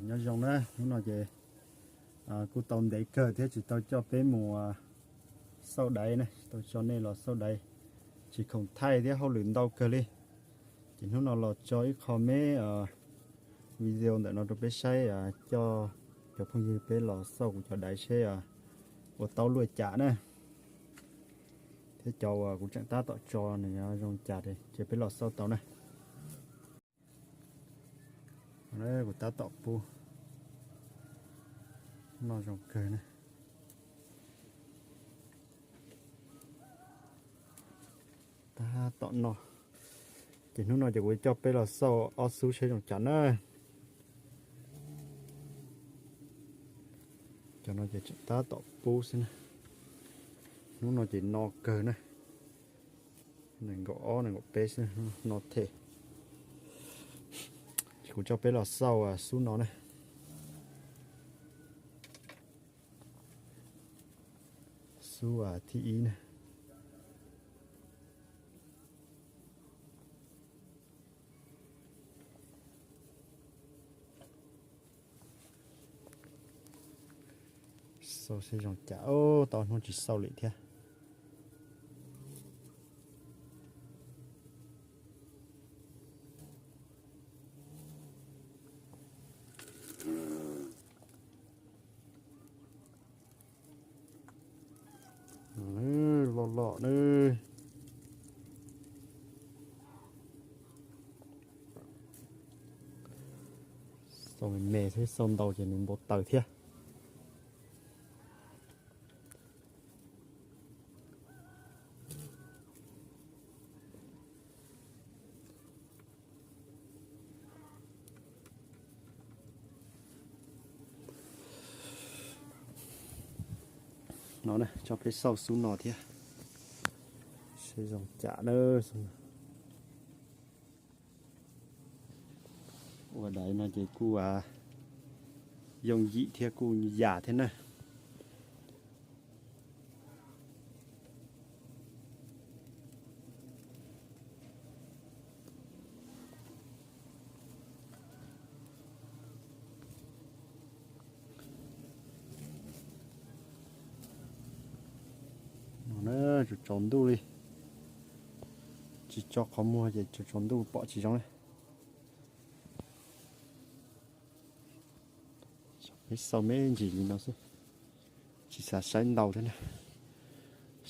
Nyob zoo na, hnub no ces kuj tau ntev kawg thiab tsis tau coj peb mus xauj daiv na, tsis tau coj nej los xauj daiv, tsis khoom thaij thiab hauj lwm ntau kawg li. Ces hnub no los tso ib qho me video ntawm no rau peb saib, coj cov phooj ywg peb los xauj kuv cov daiv seb ua tau luaj cas na. Thiab cov uas kuv tseem tab tom tso nws zoo cas ces peb los xauj tau na. Kuv tab tom pub, no zoo kawg na. Tab tom no, ces hnub no ces kuv coj peb los xauj ob xub seb zoo cas na. Cov no ces tseem tab tom pub xwb na. Hnub no ces no kawg na. Nees nkaum ob nees nkaum peb xwb, no them. Ces kuv coj peb los xauj xub no na. Xub thib ib na. Xauj seb zoo cas, tau hnub tsis xauj li thiab. Loj loj na. Xauj me me thiab, xauj ntau ces nws npau taws thiab. No na, tso peb xauj xub no thiab, seb zoo cas na. Ua daiv no ces kuj yooj yim thiab kuj yam thiab na. Tsaus tsaus ntuj li, tsis tso qhov muag ces tsaus tsaus ntuj pom tsis zoo li. Peb xauj me ntsis li no xwb, tsis xav saib ntau thiab na,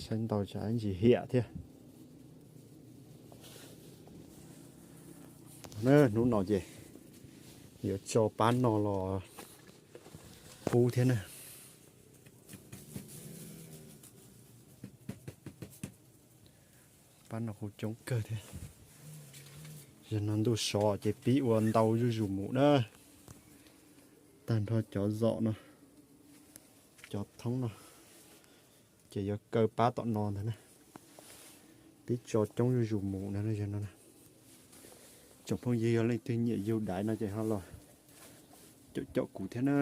saib ntau tsam ib ntsis hiam thiab. Hnub no ces yuav tso pab no los pub thiab na. Pab no kuj coob kawg thiab. Yog no ntuj sov ces pib ua ntau zuj zus mus na. Tag nrho cov zom no, cov thoob no, ces yuav kaw pab tom no ntag na. Pib tso coob zuj zus mus na yog no. Tsoom phooj ywg yog leej twg nyiam yug daiv no ces ho los caum caum kuv thiab na.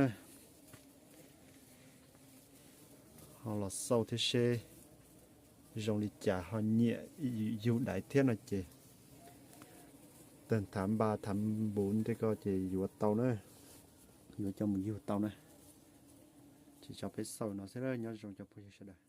Ho los xauj thiab seb zoo li cas, ho nyiam yug daiv thiab no ces tawg thav npa thav npuv tej ko ces yuav tau na, yuav coj mus yug tau na. Ces tso peb xauj no xwb, nyob zoo cov phooj ywg sawv daws.